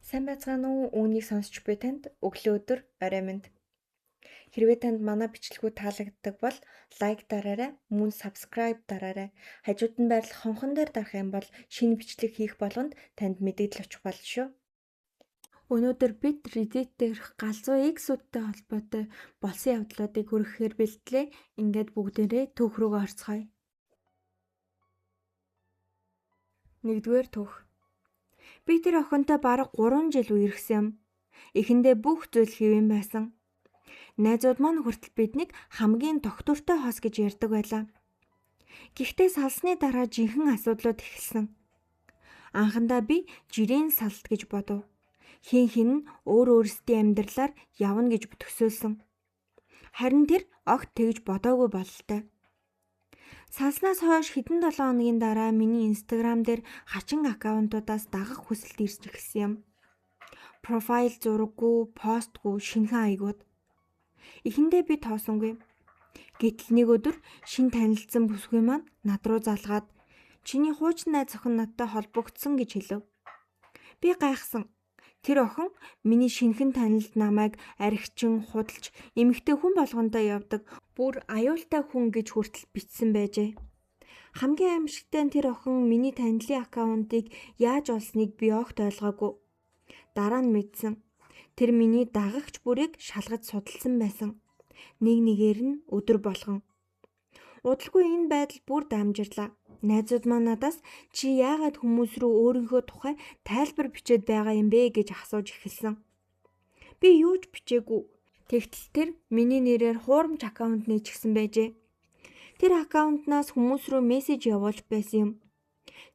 Сайн байцгаана уу? Үүнийг сонсч буй танд өглөө, өдөр, орой мэнд. Хэрвээ танд манай бичлэгүүд таалагддаг бол лайк дараарай, мөн subscribe дараарай. Хажууд нь байрлах хонхон дээр дарах юм бол шинэ бичлэг хийх болгонд танд мэдээлэл очих болно шүү. Өнөөдөр бид Reddit дээрх галзуу X-үүдтэй холбоотой болсон явдлуудыг хүргэхээр бэлтлээ. Ингээд бүгдээрээ түүх рүүгээ орцгоё. Нэгдүгээр түүх. Би тэр охинтой бараг 3 жил үерхсэн юм. Эхэндээ бүх зүйл хэвэн байсан. Найзууд маань хүртэл биднийг хамгийн тогтвортой хос гэж ярьдаг байлаа. Гэхдээ салсны дараа жинхэнэ асуудлууд эхэлсэн. Анхандаа би жирийн салт гэж бодов. Хин хин нь өөр өөрсдийн амьдралаар явна гэж төсөөлсөн. Харин тэр огт тэгж бодоогүй бололтой. Салснаас хойш хэдэн 7 хоногийн дараа миний Instagram дээр хачин аккаунтуудаас дагах хүсэлт ирж эхэлсэн юм. Профайл зураггүй, постгүй, шинэхэн аягууд. Эхэндээ би тоосонгүй. Гэтэл нэг өдөр шинэ танилцсан бүсгүй маань над руу залгаад чиний хуучин найз охин надтай холбогдсон гэж хэлэв. Би гайхсан. Тэр охин миний шинэхэн танилд намайг архичин, худалч, эмэгтэй хүн болгонтой явдаг бүр аюултай хүн гэж хүртэл бичсэн байжээ. Хамгийн аимшигтай нь тэр охин миний танилын аккаунтыг яаж олсныг би огт ойлгоогүй. Дараа нь мэдсэн. Тэр миний дагагч бүрийг шалгаж судалсан байсан. Нэг нэгээр нь өдөр болгон. Удалгүй энэ байдал бүр дамжирлаа. Найзууд маань надаас чи яагаад хүмүүс рүү өөрийнхөө тухай тайлбар бичээд байгаа юм бэ гэж асууж эхэлсэн. Би юу ч бичээгүй. Тэгтэл тэр миний нэрээр хуурамч аккаунт нээчихсэн байжээ. Тэр аккаунтнаас хүмүүс рүү мессеж явуулж байсан юм.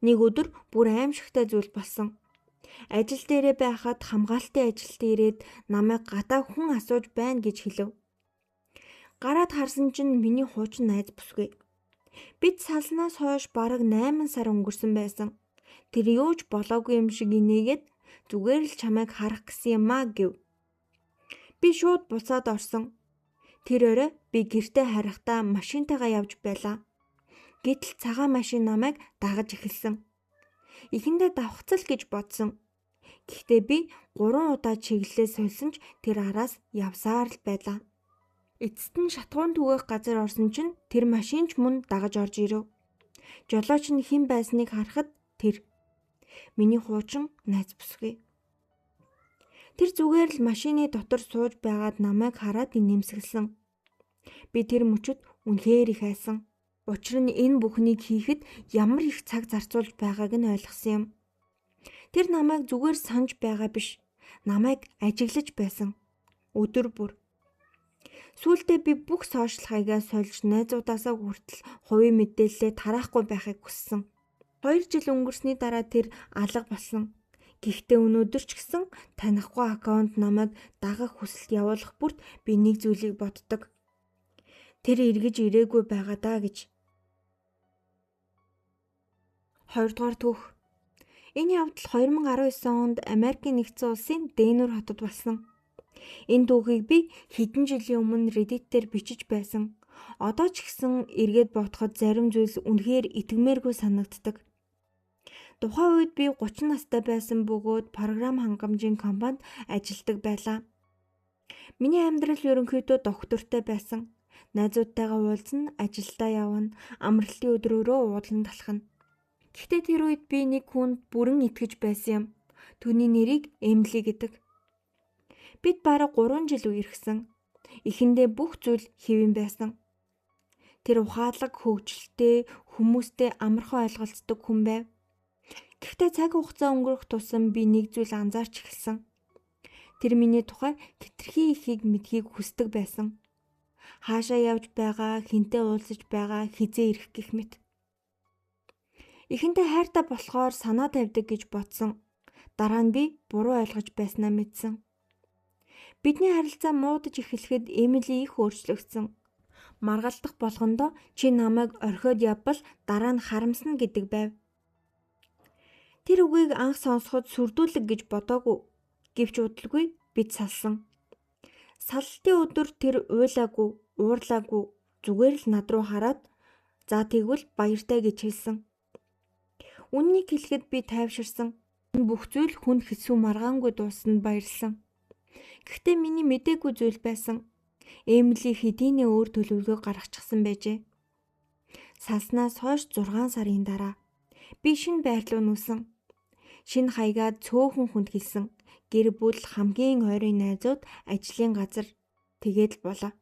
Нэг өдөр бүр аимшигтай зүйл болсон. Ажил дээрээ байхад хамгаалтын ажилт ирээд намайг гадаа хүн асууж байна гэж хэлэв. Гараад харсан чинь миний хуучин найз бүсгүй. Бид салснаас хойш бараг 8 сар өнгөрсөн байсан. Тэр юу ч болоогүй юм шиг инээгээд зүгээр л чамайг харах гэсэн юм аа гэв. Би шууд буцаад орсон. Тэр орой би гэртээ харихтаа машинтайгаа явж байлаа. Гэтэл цагаан машин намайг дагаж эхэлсэн. Эхэндээ давхцал гэж бодсон. Гэхдээ би 3 удаа чиглэлээ сольсон ч тэр араас явсаар л байлаа. Эцэст нь шатхуун түгээх газар орсон чинь тэр машин ч мөн дагаж орж ирэв. Жолооч нь хэн байсныг харахад тэр миний хуучин найз бүсгүй. Тэр зүгээр л машины дотор сууж байгаад намайг хараад инээмсэглэсэн. Би тэр мөчөд үнэхээр их айсан. Учир нь энэ бүхнийг хийхэд ямар их цаг зарцуулж байгааг нь ойлгосон юм. Тэр намайг зүгээр санаж байгаа биш. Намайг ажиглаж байсан. Өдөр бүр. Сүүлдээ би бүх сошиал хаягаа сольж найзуудаасаа хүртэл хувийн мэдээллээ тараахгүй байхыг хүссэн. 2 жил өнгөрсний дараа тэр алга болсон. Гэхдээ өнөөдөр ч гэсэн танихгүй аккаунт намайг дагах хүсэлт явуулах бүрт би нэг зүйлийг боддог. Тэр эргэж ирээгүй байгаа даа гэж. 2 дугаар түүх. Энэ явдал 2019 онд Америкийн нэгдсэн улсын Денвер хотод болсон. Энэ түүхийг би хэдэн жилийн өмнө Reddit дээр бичиж байсан. Одоо ч гэсэн эргээд бодоход зарим зүйлс үнэхээр итгэмээргүй санагддаг. Тухайн үед би 30 настай байсан бөгөөд програм хангамжийн компанид ажилладаг байлаа. Миний амьдрал ерөнхийдөө доктортой байсан. Найзуудтайгаа уулзна, ажилдаа явна, амралтын өдрөөрөө уудлан талхна. Гэхдээ тэр үед би нэг хүнд бүрэн итгэж байсан юм. Түүний нэрийг Эмили гэдэг. Бид бараг 3 жил үерхсэн. Эхэндээ бүх зүйл хэвэн байсан. Тэр ухаалаг, хөгжилтэй, хүмүүстэй амархан ойлголцдог хүн байв. Гэхдээ цаг хугацаа өнгөрөх тусам би нэг зүйл анзаарч эхэлсэн. Тэр миний тухай хэтэрхий ихийг мэдхийг хүсдэг байсан. Хаашаа явж байгаа, хэнтэй уулзаж байгаа, хэзээ ирэх гэх мэт. Эхэндээ хайртай болохоор санаа тавьдаг гэж бодсон. Дараа нь би буруу ойлгож байснаа мэдсэн. Бидний харилцаа муудаж эхлэхэд Эмили их өөрчлөгдсөн. Маргалдах болгондоо чи намайг орхиод явбал дараа нь харамсна гэдэг байв. Тэр үгийг анх сонсоход сүрдүүлэг гэж бодоогүй. Гэвч удалгүй бид салсан. Саллтын өдөр тэр уйлаагүй, уурлаагүй, зүгээр л над руу хараад за тэгвэл баяртай гэж хэлсэн. Үннийг хэлэхэд би тайвширсан. Энэ бүх зүйл хүнд хэцүү маргаангүй дуусанд баярлсан. Гэхдээ миний мдээгүй зүйл байсан. Эмили хэдийнэ өөр төлөвлөгөө гаргачихсан байжээ. Салснаас хойш 6 сарын дараа би шинэ байр руу нүүсэн. Шинэ хаягаа цөөхөн хүнд хэлсэн. Гэр бүл, хамгийн ойрын найзууд, ажлын газар тэгээд л болоо.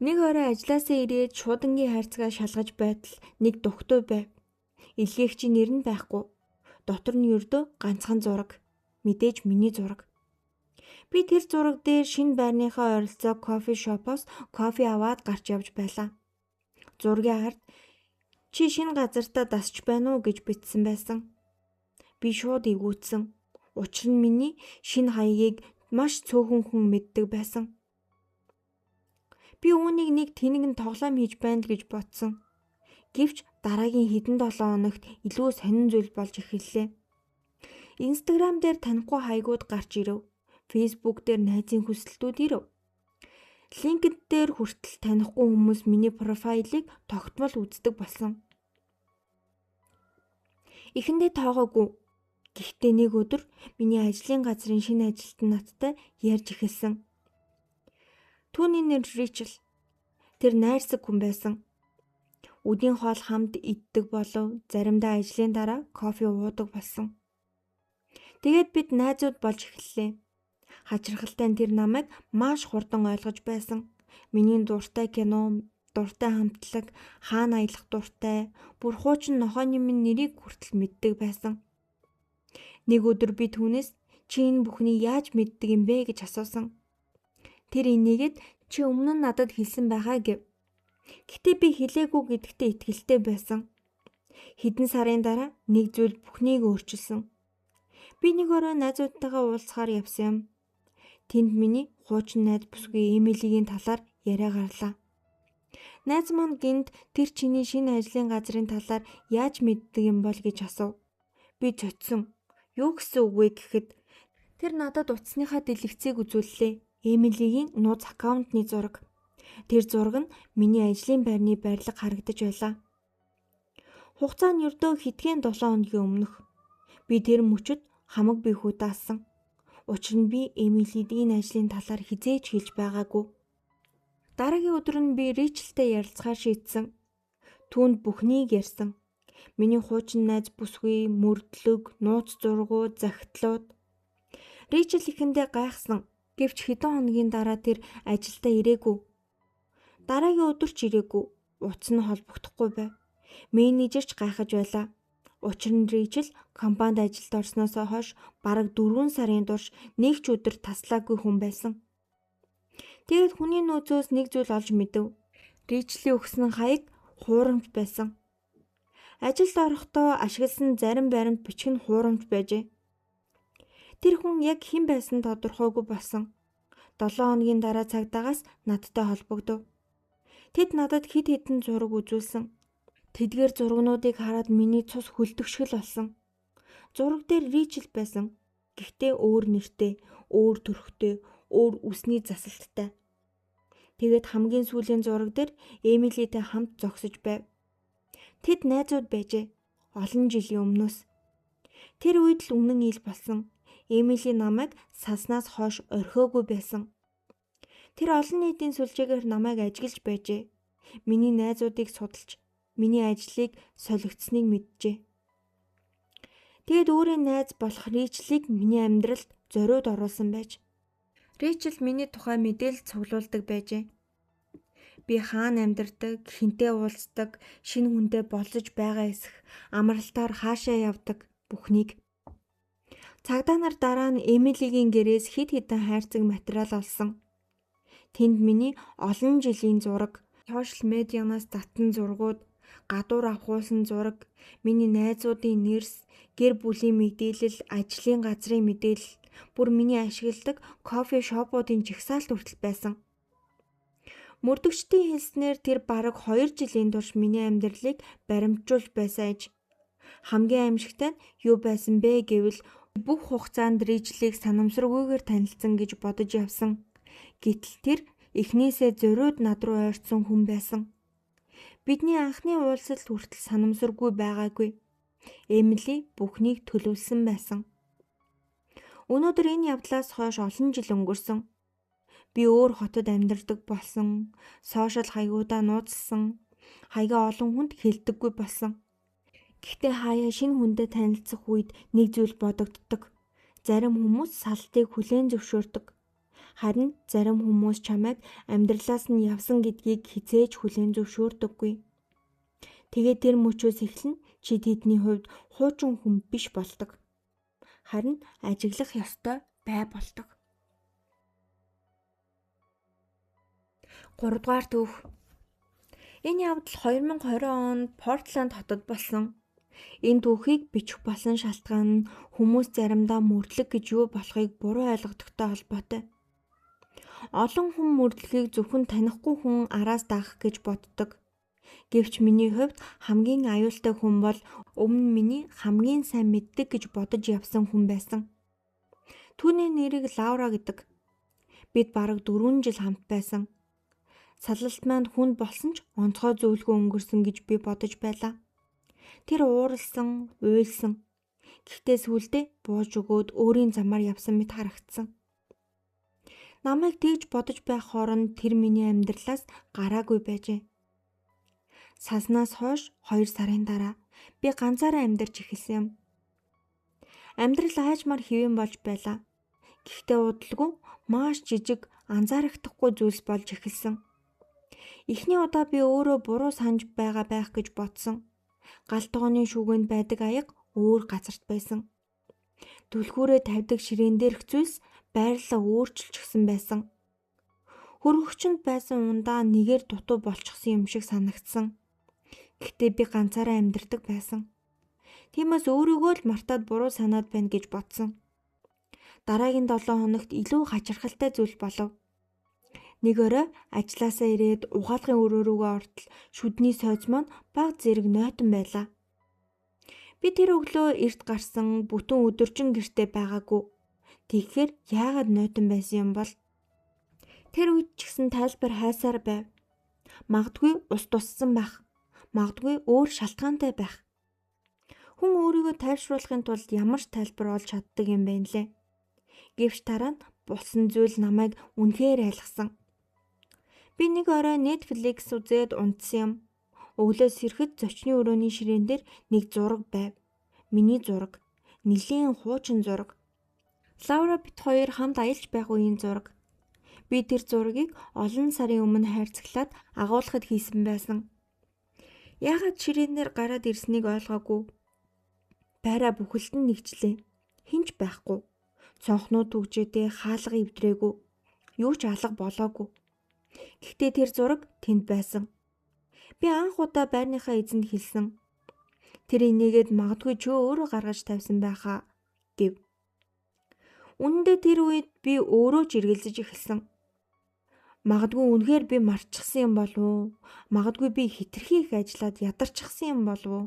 Нэг орой ажлаасаа ирээд шуудангийн хайрцгаа шалгаж байтал нэг дугтуй байв. Илгээгчийн нэр нь байхгүй. Дотор нь ердөө ганцхан зураг. Мэдээж миний зураг. Би тэр зураг дээр шинэ байрныхаа ойролцоо кофе шопоос кофе аваад гарч явж байлаа. Зургийн ард чи шинэ газартаа дасч байна уу гэж бичсэн байсан. Би шууд эвгүүцсэн. Учир нь миний шинэ хаягийг маш цөөхөн хүн мэддэг байсан. Би үүнийг нэг тэнэг нь тоглоом хийж байна л гэж бодсон. Гэвч дараагийн хэдэн 7 хоногт илүү сонин зүйл болж эхэллээ. Instagram дээр танихгүй хаягууд гарч ирэв. Facebook дээр найзын хүсэлтүүд ирэв. LinkedIn дээр хүртэл танихгүй хүмүүс миний профайлыг тогтмол үздэг болсон. Эхэндээ тоогоогүй. Гэхдээ нэг өдөр миний ажлын газрын шинэ ажилтан надтай ярьж эхэлсэн. Түүний нэр Ричел. Тэр найрсаг хүн байсан. Үдийн хоол хамт иддэг болов, заримдаа ажлын дараа кофе уудаг болсон. Тэгээд бид найзууд болж эхэллээ. Хачирхалтай нь тэр намайг маш хурдан ойлгож байсан. Миний дуртай кино, дуртай хамтлаг, хаана аялах дуртай, бүр хуучин нохойны минь нэрийг хүртэл мэддэг байсан. Нэг өдөр би түүнээс чи энэ бүхнийг яаж мэддэг юм бэ гэж асуусан. Тэр энийгэд чи өмнө нь надад хэлсэн байхаа гэв. Гэтэ би хэлээгүй гэдэгтээ итгэлтэй байсан. Хэдэн сарын дараа нэг зүйл бүхнийг өөрчилсөн. Би нэг орой найзуудтайгаа уулзахаар явсан юм. Тэнд миний хуучин найз бүсгүй Эмилигийн талаар яриа гарлаа. Найз маань гинт тэр чиний шинэ ажлын газрын талаар яаж мэддэг юм бол гэж асуув. Би цоцсон. Юу гэсэн үг вэ гэхэд тэр надад утасныхаа дэлгэцийг үзүүллээ. Эмилигийн нууц аккаунтны зураг. Тэр зураг нь миний ажлын байрны барилга харагдаж байлаа. Хугацаа нь ердөө хэдхэн 7 хоногийн өмнөх. Би тэр мөчөд хамаг бие даасан. Учир нь би Эмилид энэ ажлын талаар хэзээ ч хэлж байгаагүй. Дараагийн өдөр нь би Ричелтэй ярилцахаар шийдсэн. Түүнд бүхнийг ярьсан. Миний хуучин найз бүсгүй, мөрдлөг, нууц зургууд, захидлууд. Ричел ихэндээ гайхсан. Гэвч хэдэн хоногийн дараа тэр ажилдаа ирээгүй. Дараагийн өдөр ч ирээгүй. Утас нь холбогдохгүй байв. Менежер ч гайхаж байлаа. Учир нь Ричел компанид ажилд орсноос хойш бараг 4 сарын турш нэг ч өдөр таслаагүй хүн байсан. Тэгээд хүний нөөцөөс нэг зүйл олж мэдэв. Ричлийн өгсөн хаяг хуурамч байсан. Ажилд орохдоо ашигласан зарим баримт бичиг нь хуурамч байжээ. Тэр хүн яг хэн байсан тодорхойгүй болсон. 7 хоногийн дараа цагдаагаас надтай холбогдов. Тэд надад хэд хэдэн зураг үзүүлсэн. Тэдгээр зургнуудыг хараад миний цус хөлдөгшгөл болсон. Зураг дээр Ричел байсан. Гэхдээ өөр нэртэй, өөр төрхтэй, өөр үсний засалттай. Тэгээд хамгийн сүүлийн зураг дээр Эмилитэй хамт зогсож байв. Тэд найзууд байжээ. Олон жилийн өмнөөс. Тэр үед л үнэн ил болсон. Эмили намайг салснаас хойш орхиогүй байсан. Тэр олон нийтийн сүлжээгээр намайг ажиглаж байжээ. Миний найзуудыг судалж, миний ажлыг солигдсныг мэджээ. Тэгээд өөрийн найз болох Ричелийг миний амьдралд зориуд оруулсан байж. Ричел миний тухай мэдээлэл цуглуулдаг байжээ. Би хаана амьдардаг, хэнтэй уулздаг, шинэ хүнтэй болзож байгаа эсэх, амралтаар хаашаа явдаг бүхнийг. Цагдаа нар дараа нь Эмилигийн гэрээс хэд хэдэн хайрцаг материал олсон. Тэнд миний олон жилийн зураг, сошиал медианаас татсан зургууд, гадуур авахуулсан зураг, миний найзуудын нэрс, гэр бүлийн мэдээлэл, ажлын газрын мэдээлэл, бүр миний ашигладаг кофе шопуудын жагсаалт хүртэл байсан. Мөрдөгчдийн хэлснээр тэр бараг 2 жилийн турш миний амьдралыг баримтжуулж байсан аж. Хамгийн аимшигтай нь юу байсан бэ гэвэл бүх хугацаанд Ричелийг санамсаргүйгээр танилцсан гэж бодож явсан. Гэтэл тэр эхнээсээ зориуд над руу ойртсон хүн байсан. Бидний анхны уулзалт хүртэл санамсаргүй байгаагүй. Эмили бүхнийг төлөвлөсөн байсан. Өнөөдөр энэ явдлаас хойш олон жил өнгөрсөн. Би өөр хотод амьдардаг болсон, сошиал хаягуудаа нууцлсан, хаягаа олон хүнд хэлдэггүй болсон. Гэхдээ хаяа шинэ хүнтэй танилцах үед нэг зүйл бодогддог. Зарим хүмүүс салтыг хүлээн зөвшөөрдөг. Харин зарим хүмүүс чамайг амьдралаас нь явсан гэдгийг хэзээ ч хүлээн зөвшөөрдөггүй. Тэгээд тэр мөчөөс эхлэн чи тэдний хувьд хуучин хүн биш болдог. Харин ажиглах ёстой бай болдог. 3 дугаар түүх. Энэ явдал 2020 онд Портланд хотод болсон. Энэ түүхийг бичих болсон шалтгаан нь хүмүүс заримдаа мөрдлөг гэж юу болохыг буруу ойлгодогтой холбоотой. Олон хүн мөрдлөгийг зөвхөн танихгүй хүн араас даах гэж боддог. Гэвч миний хувьд хамгийн аюултай хүн бол өмнө миний хамгийн сайн мэддэг гэж бодож явсан хүн байсан. Түүний нэрийг Лаура гэдэг. Бид бараг 4 жил хамт байсан. Салалт маань хүнд болсон ч онцгой зөвлөгөө өнгөрсөн гэж би бодож байлаа. Тэр ууралсан, уйлсан. Гэхдээ сүүлдээ бууж өгөөд өөрийн замаар явсан мэт харагдсан. Намайг тэгж бодож байх хооронд тэр миний амьдралаас гараагүй байжээ. Салснаас хойш 2 сарын дараа би ганцаараа амьдарч эхэлсэн юм. Амьдрал аажмаар хэвэн болж байлаа. Гэхдээ удалгүй маш жижиг анзаарахдахгүй зүйлс болж эхэлсэн. Эхний удаа би өөрөө буруу санаж байгаа байх гэж бодсон. Гал тогооны шүүгэнд байдаг аяга өөр газарт байсан. Түлхүүрээ тавьдаг ширээн дээрх зүйлс байрлалаа өөрчилчихсэн байсан. Хөргөгчөнд байсан ундаа нэгээр дутуу болчихсон юм шиг санагдсан. Гэхдээ би ганцаараа амьдардаг байсан. Тиймээс өөрийгөө л мартаад буруу санаад байна гэж бодсон. Дараагийн 7 хоногт илүү хачирхалтай зүйл болов. Нэг орой ажлаасаа ирээд угаалгын өрөө рүүгээ ортол шүдний сойз маань баг зэрэг нойтон байлаа. Би тэр өглөө эрт гарсан, бүтэн өдөржин гэртээ байгаагүй. Тэгэхээр яагаад нойтон байсан юм бол? Тэр үед ч гэсэн тайлбар хайсаар байв. Магадгүй ус туссан байх. Магадгүй өөр шалтгаантай байх. Хүн өөрийгөө тайвшруулахын тулд ямар ч тайлбар олж чаддаг юм байна лээ. Гэвч дараа нь болсон зүйл намайг үнэхээр айлгсан. Би нэг орой Netflix үзээд унтсан юм. Өглөө сэрэхэд зочны өрөөний ширээн дээр нэг зураг байв. Миний зураг. Нилээн хуучин зураг. Лаура бит хоёр хамт аялж байх үеийн зураг. Би тэр зургийг олон сарын өмнө хайрцаглаад агуулхад хийсэн байсан. Яагаад ширээнээр гараад ирснийг ойлгоогүй. Байраа бүхэлд нь нэгчлээ. Хинч байхгүй. Цонхнууд түгжээдээ хаалга эвдрээгүй. Юу ч алга болоогүй. Гэхдээ тэр зураг тэнд байсан. Би анх удаа байрныхаа эзэнд хэлсэн. Тэр инээгээд магадгүй чөө өөрөө гаргаж тавьсан байхаа гэв. Үнэн дээр тэр үед би өөрөө ч эргэлзэж эхэлсэн. Магадгүй үнэхээр би мартчихсан юм болов уу? Магадгүй би хитрхи их ажиллаад ядарчихсан юм болов уу?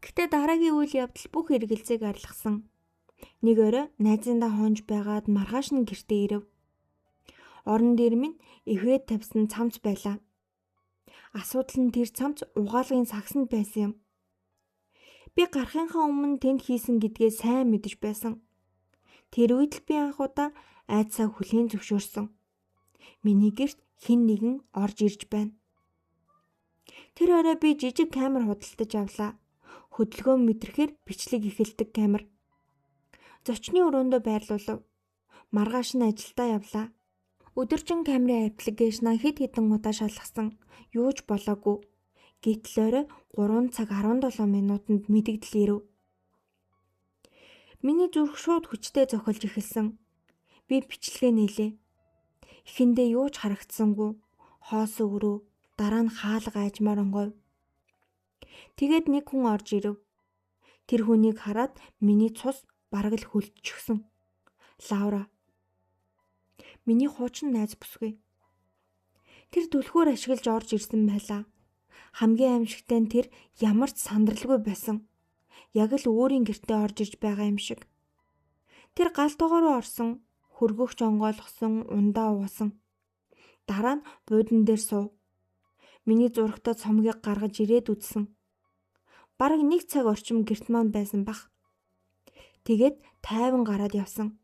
Гэхдээ дараагийн үйл явдал бүх эргэлзээг арилгасан. Нэг орой найзындаа хонж байгаад маргааш нь гэртээ ирэв. Орон дээр минь эвхээд тавьсан цамц байлаа. Асуудал нь тэр цамц угаалгын сагсанд байсан юм. Би гарахынхаа өмнө тэнд хийсэн гэдгээ сайн мэдэж байсан. Тэр үед л би анх удаа айдсаа хүлээн зөвшөөрсөн. Миний гэрт хэн нэгэн орж ирж байна. Тэр орой би жижиг камер худалдаж авлаа. Хөдөлгөөн мэдрэхээр бичлэг эхэлдэг камер. Зочны өрөөндөө байрлуулав. Маргааш нь ажилдаа явлаа. Өдөржин камерын аппликейшнаа хэд хэдэн удаа шалгасан. Юу ч болоогүй. Гэтэл орой 3 цаг 17 минутанд мэдэгдэл ирэв. Миний зүрх шууд хүчтэй зохилж эхэлсэн. Би бичлэгээ нээлээ. Эхэндээ юу ч харагдсангүй. Хоосон өрөө, дараа нь хаалга айжмаар онгойв. Тэгээд нэг хүн орж ирэв. Тэр хүнийг хараад миний цус бараг л хөлдчихсөн. Лаура. Миний хуучин найз бүсгүй. Тэр түлхүүр ашиглаж орж ирсэн байлаа. Хамгийн аимшигтай нь тэр ямар ч сандралгүй байсан. Яг л өөрийн гэртээ орж ирж байгаа юм шиг. Тэр гал тогоо руу орсон, хөргөгч онгойлгосон, ундаа уусан. Дараа нь буудан дээр суув. Миний зурагтай цомгийг гаргаж ирээд үзсэн. Бараг 1 цаг орчим гэрт маань байсан бах. Тэгээд тайван гараад явсан.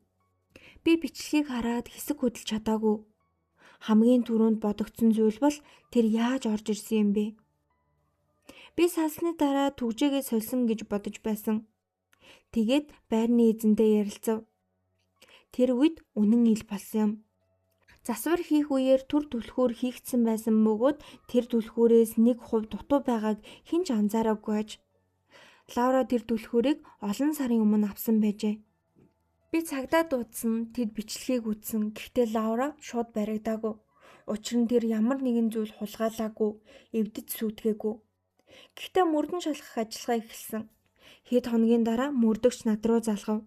Би бичлэгийг хараад хэсэг хөдөлж чадаагүй. Хамгийн түрүүнд бодогдсон зүйл бол тэр яаж орж ирсэн юм бэ? Би салсны дараа түгжээгээ сольсон гэж бодож байсан. Тэгээд байрны эзэнтэй ярилцав. Тэр үед үнэн ил болсон юм. Засвар хийх үеэр түр түлхүүр хийгдсэн байсан бөгөөд тэр түлхүүрээс 1% дутуу байгааг хэн ч анзаараагүй аж. Лаура тэр түлхүүрийг олон сарын өмнө авсан байжээ. Би цагдаа дуудсан, тэд бичлэгийг үзсэн. Гэхдээ Лаура шууд баригдаагүй. Учир нь тэр ямар нэгэн зүйл хулгайлаагүй, эвдэж сүйтгээгүй. Гэхдээ мөрдөн шалгах ажиллагаа эхэлсэн. Хэд хоногийн дараа мөрдөгч над руу залгав.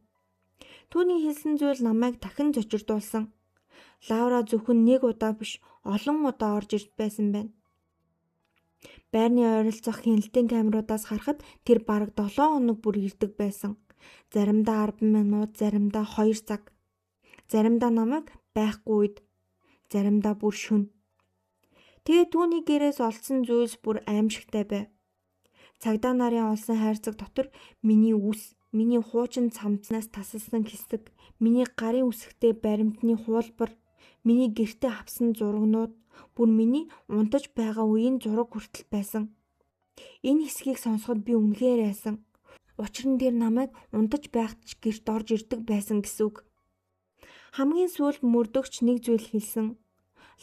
Түүний хэлсэн зүйл намайг дахин зочирдуулсан. Лаура зөвхөн нэг удаа биш, олон удаа орж ирж байсан байна. Байрны ойролцоох хяналтын камеруудаас харахад тэр бараг 7 хоног бүр ирдэг байсан. Заримдаа 10 минут, заримдаа 2 цаг. Заримдаа намайг байхгүй үед, заримдаа бүр шөнө. Тэгээд түүний гэрээс олдсон зүйлс бүр аимшигтай байв. Цагдаа нарын олсон хайрцаг дотор миний үс, миний хуучин цамцнаас тасалсан хэсэг, миний гарын үсгтэй баримтны хуулбар, миний гэртээ авсан зурагнууд, бүр миний унтаж байгаа үеийн зураг хүртэл байсан. Энэ хэсгийг сонсоход би үнэхээр айсан. Учир нь тэр намайг унтаж байхад ч гэрт орж ирдэг байсан гэсэн үг. Хамгийн сүүлд мөрдөгч нэг зүйл хэлсэн.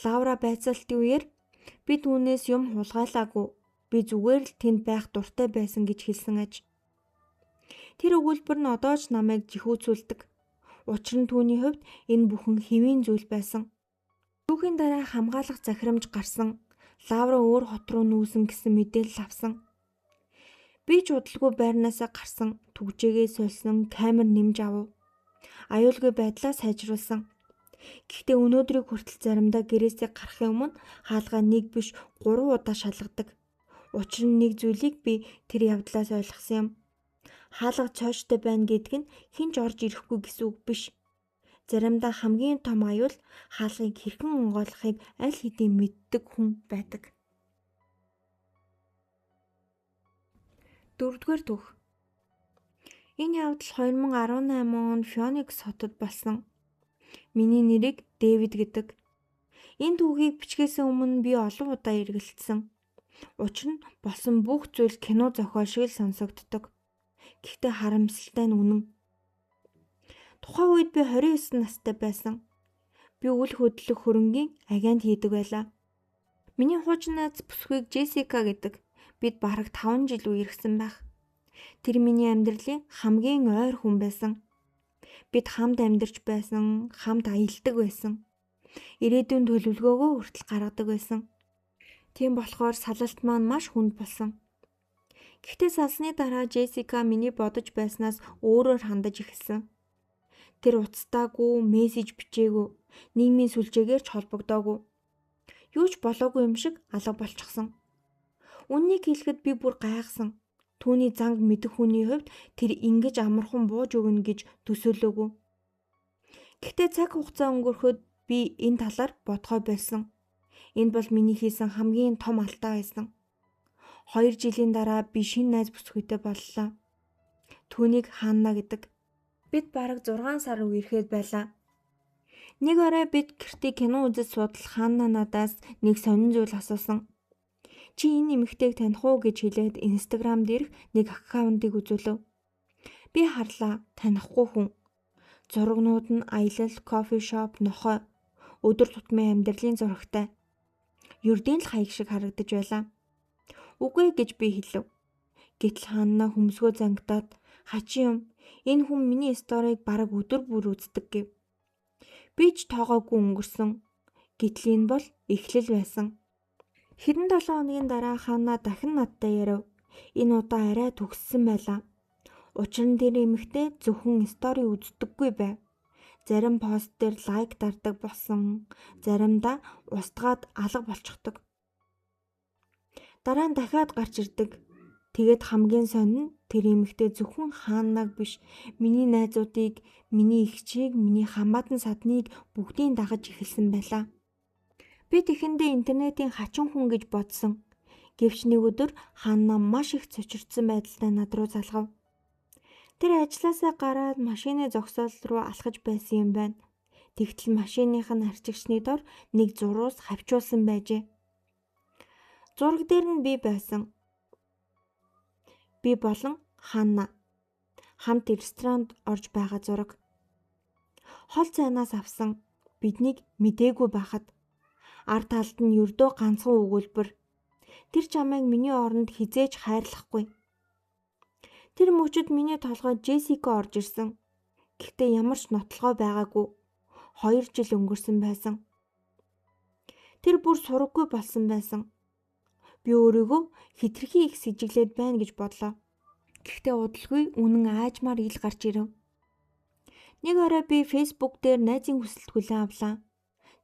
Лаура байцаалтын үеэр би түүнээс юм хулгайлаагүй. Би зүгээр л тэнд байх дуртай байсан гэж хэлсэн аж. Тэр өгүүлбэр нь одоо ч намайг жихүүцүүлдэг. Учир нь түүний хувьд энэ бүхэн хэвийн зүйл байсан. Түүхийн дараа хамгаалах захирамж гарсан. Лаура өөр хот руу нүүсэн гэсэн мэдээлэл авсан. Би ч удалгүй байрнаасаа гарсан, түгжээгээ сольсон, камер нэмж авав. Аюулгүй байдлаа сайжруулсан. Гэхдээ өнөөдрийг хүртэл заримдаа гэрээсээ гарахын өмнө хаалгаа нэг биш 3 удаа шалгадаг. Учир нь нэг зүйлийг би тэр явдлаас ойлгосон юм. Хаалга цооштой байна гэдг нь хэн ч орж ирэхгүй гэсэн үг биш. Заримдаа хамгийн том аюул хаалгыг хэрхэн онгойлгохыг аль хэдийн мэддэг хүн байдаг. Дөрөвдүгээр түүх. Энэ явдал 2018 онд Феникс хотод болсон. Миний нэрийг Дэвид гэдэг. Энэ түүхийг бичгээс өмнө би олон удаа эргэлдсэн. Учир нь болсон бүх зүйл кино зохиол шиг л сонсогддог. Гэхдээ харамсалтай нь үнэн. Тухайн үед би 29 настай байсан. Би үл хөдлөх хөрөнгийн агент хийдэг байлаа. Миний хуучин найз бүсгүйг Джессика гэдэг. Бид бараг 5 жил үерхсэн байх. Тэр миний амьдралын хамгийн ойр хүн байсан. Бид хамт амьдарч байсан, хамт аялдаг байсан. Ирээдүйн төлөвлөгөөгөө хүртэл гаргадаг байсан. Тийм болохоор салалт маань маш хүнд болсон. Гэхдээ салсны дараа Джессика миний бодож байснаас өөрөөр хандаж эхэлсэн. Тэр уцтаагүй, мессеж бичээгүй, нийгмийн сүлжээгээр ч холбогдоогүй. Юу ч болоогүй юм шиг алга болчихсон. Үннийг хэлэхэд би бүр гайхсан. Түүний занг мэдэх хүний хувьд тэр ингэж амархан бууж өгнө гэж төсөөлөөгүй. Гэхдээ цаг хугацаа өнгөрөхөд би энэ талаар бодгоо болсон. Энэ бол миний хийсэн хамгийн том алдаа байсан. 2 жилийн дараа би шинэ найз бүсгүйтэй боллоо. Түүнийг Ханна гэдэг. Бид бараг 6 сар үерхэд байлаа. Нэг орой бид гэртээ кино үзэж суудал Ханна надаас нэг сонин зүйл асуусан. Чи энэ эмэгтэйг таних уу гэж хэлээд Instagram дээрх нэг аккаунтыг үзүүлв. Би харлаа, танихгүй хүн. Зурагнууд нь аялал, кофе шоп, нохой, өдөр тутмын амьдралын зурагтай. Ердийн л хаяг шиг харагдаж байлаа. Үгүй гэж би хэлв. Гэтэл Ханна хөмсгөө зангидаад хачин юм. Энэ хүн миний сториг бараг өдөр бүр үздэг гэв. Би ч тоогоогүй өнгөрсөн. Гэтэл энэ бол эхлэл байсан. Хэдэн 7 хоногийн дараа Ханна дахин надтай ярив. Энэ удаа арай төгссөн байлаа. Учир нь тэр эмэгтэй зөвхөн стори үздэггүй байв. Зарим пост дээр лайк дардаг болсон, заримдаа устгаад алга болчихдог. Дараа нь дахиад гарч ирдэг. Тэгээд хамгийн сонин нь тэр эмэгтэй зөвхөн Ханнаг биш, миний найзуудыг, миний эгчийг, миний хамаатан садныг бүгдийг дагаж эхэлсэн байлаа. Би тэхэндээ интернетийн хачин хүн гэж бодсон. Гэвч нэг өдөр Ханна маш их цочирдсан байдалтай над руу залгав. Тэр ажлаасаа гараад машины зогсоол руу алхаж байсан юм байна. Тэгтэл машиных нь арчигчны дор нэг зуруус хавчуулсан байжээ. Зураг дээр нь би байсан. Би болон Ханна хамт ресторанд орж байгаа зураг. Хол цайнаас авсан биднийг мдээгүй байхад ар талд нь ердөө ганцхан өгүүлбэр. Тэр чамайг миний оронд хизээж хайрлахгүй. Тэр мөчөд миний толгойд Джессика орж ирсэн. Гэхдээ ямар ч нотлогоо байгаагүй. 2 жил өнгөрсөн байсан. Тэр бүр сураггүй болсон байсан. Би өөрийгөө хитрхи их сэжиглээд байна гэж бодлоо. Гэхдээ удалгүй үнэн аажмаар ил гарч ирэв. Нэг орой би Facebook дээр найзын хүсэлт хүлээн авлаа.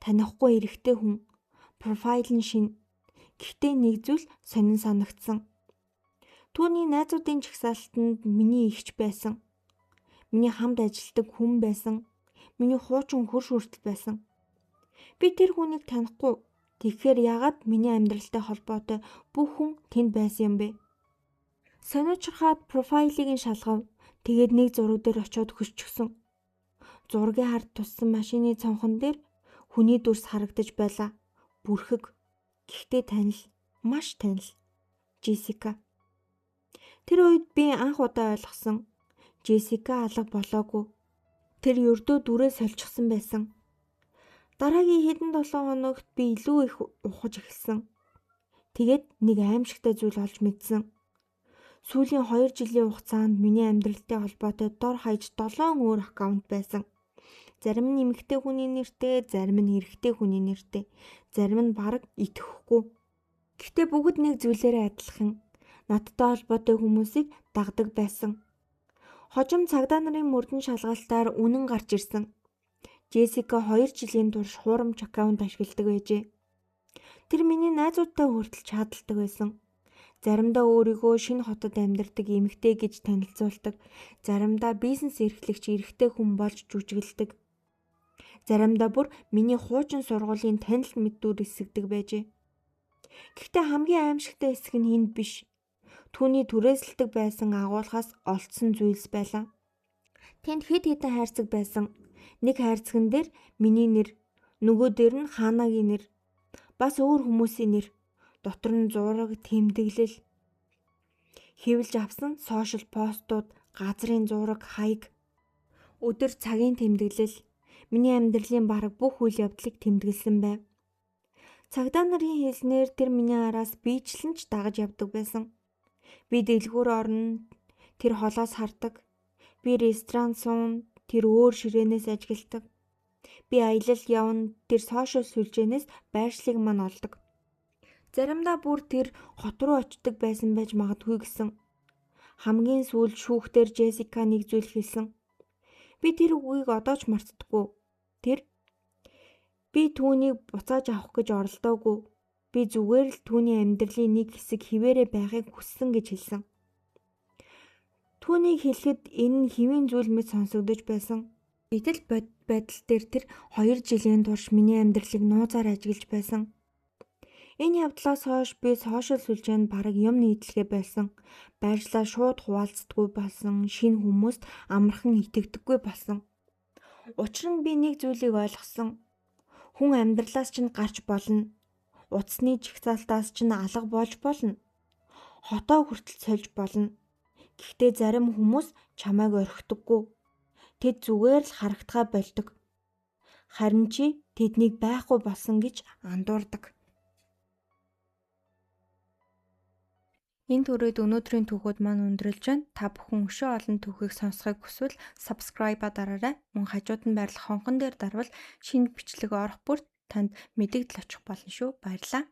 Танихгүй эрэгтэй хүн. Профайл нь шинэ. Гэхдээ нэг зүйл сонин санагдсан. Түүний найзуудын жагсаалтанд миний эгч байсан. Миний хамт ажилладаг хүн байсан. Миний хуучин хөрш хүртэл байсан. Би тэр хүнийг танихгүй. Тэгэхээр яагаад миний амьдралтай холбоотой бүх хүн тэнд байсан юм бэ? Сониучрахад профайлыг нь шалгав. Тэгээд нэг зураг дээр очиод хөшчихсөн. Зургийн хард туссан машины цонхон дээр хүний дүрс харагдаж байлаа. Бүрхэг. Гэхдээ танил. Маш танил. Джессика. Тэр үед би анх удаа ойлгосон. Джессика алга болоогүй. Тэр ердөө дүрээ сольчихсан байсан. Дараагийн хэдэн 7 хоногт би илүү их ухаж эхэлсэн. Тэгээд нэг аимшигтай зүйл олж мэдсэн. Сүүлийн 2 жилийн хугацаанд миний амьдралтай холбоотой дор хаяж 7 өөр аккаунт байсан. Зарим нь эмэгтэй хүний нэртэй, зарим нь эрэгтэй хүний нэртэй, зарим нь бараг итгэхгүй. Гэхдээ бүгд нэг зүйлээрээ адилхан. Надтай холбоотой хүмүүсийг дагдаг байсан. Хожим цагдаа нарын мөрдөн шалгалтаар үнэн гарч ирсэн. Джессика 2 жилийн турш хуурамч аккаунт ашигладаг байжээ. Тэр миний найзуудтай хүртэл чаталдаг байсан. Заримдаа өөрийгөө шинэ хотод амьдардаг эмэгтэй гэж танилцуулдаг. Заримдаа бизнес эрхлэгч эрэгтэй хүн болж жүжиглэдэг. Заримдаа бүр миний хуучин сургуулийн танил мэддүр эсгдэг байжээ. Гэхдээ хамгийн аимшигтай хэсэг нь энд биш. Түүний түрээсэлдэг байсан агуулгаас олдсон зүйлс байлаа. Тэнд хэд хэдэн хайрцаг байсан. Нэг хайрцаган дээр миний нэр, нөгөө дээр нь Ханагийн нэр, бас өөр хүмүүсийн нэр. Дотор нь зураг, тэмдэглэл, хэвлж авсан сошиал постууд, газрын зураг, хаяг, өдөр цагийн тэмдэглэл, миний амьдралын бараг бүх үйл явдлыг тэмдэглэсэн байв. Цагдаа нарын хэлснээр тэр миний араас биечлэн ч дагаж явдаг байсан. Би дэлгүүр орно, тэр холоос хардаг. Би ресторан суун, тэр өөр ширээнээс ажигладаг. Би аялал явна, тэр сошиал сүлжээнээс байршлыг мань олдог. Заримдаа бүр тэр хот руу очдог байсан байж магадгүй гэсэн. Хамгийн сүүлд шүүхтэр Джессика нэг зүйл хэлсэн. Би тэр үгийг одоо ч мартдаггүй. Тэр би түүнийг буцааж авах гэж оролдоогүй. Би зүгээр л түүний амьдралын нэг хэсэг хിവэрэ байхыг хүссэн гэж хэлсэн. Түүнийг хэлэхэд энэ нь хэвийн зүйл мэт сонсогдож байсан. Гэтэл байдал дээр тэр 2 жилийн турш миний амьдралыг нууцаар ажиглаж байсан. Энэ явдлаас хойш би сошиал сүлжээнд бараг юм нийтлэгээ байсан. Байршлаа шууд хуваалцдаггүй болсон, шинэ хүмүүст амархан итгэдэггүй болсон. Учир нь би нэг зүйлийг ойлгосон. Хүн амьдралаас чинь гарч болно. Утасны жагсаалтаас чинь алга болж болно. Хотоо хүртэл сольж болно. Гэхдээ зарим хүмүүс чамайг орхидоггүй. Тэд зүгээр л харагдахаа болдог. Харин чи тэднийг байхгүй болсон гэж андуурдаг. Энэ түрээд өнөөдрийн түүхүүд маань өндөрлөж байна. Та бүхэн өшөө олон түүхийг сонсохыг хүсвэл subscribe-а дараарай. Мөн хажууд нь байрлах хонхон дээр дарвал шинэ бичлэг орох бүрт танд мэдэгдэл очих болно шүү. Баярлалаа.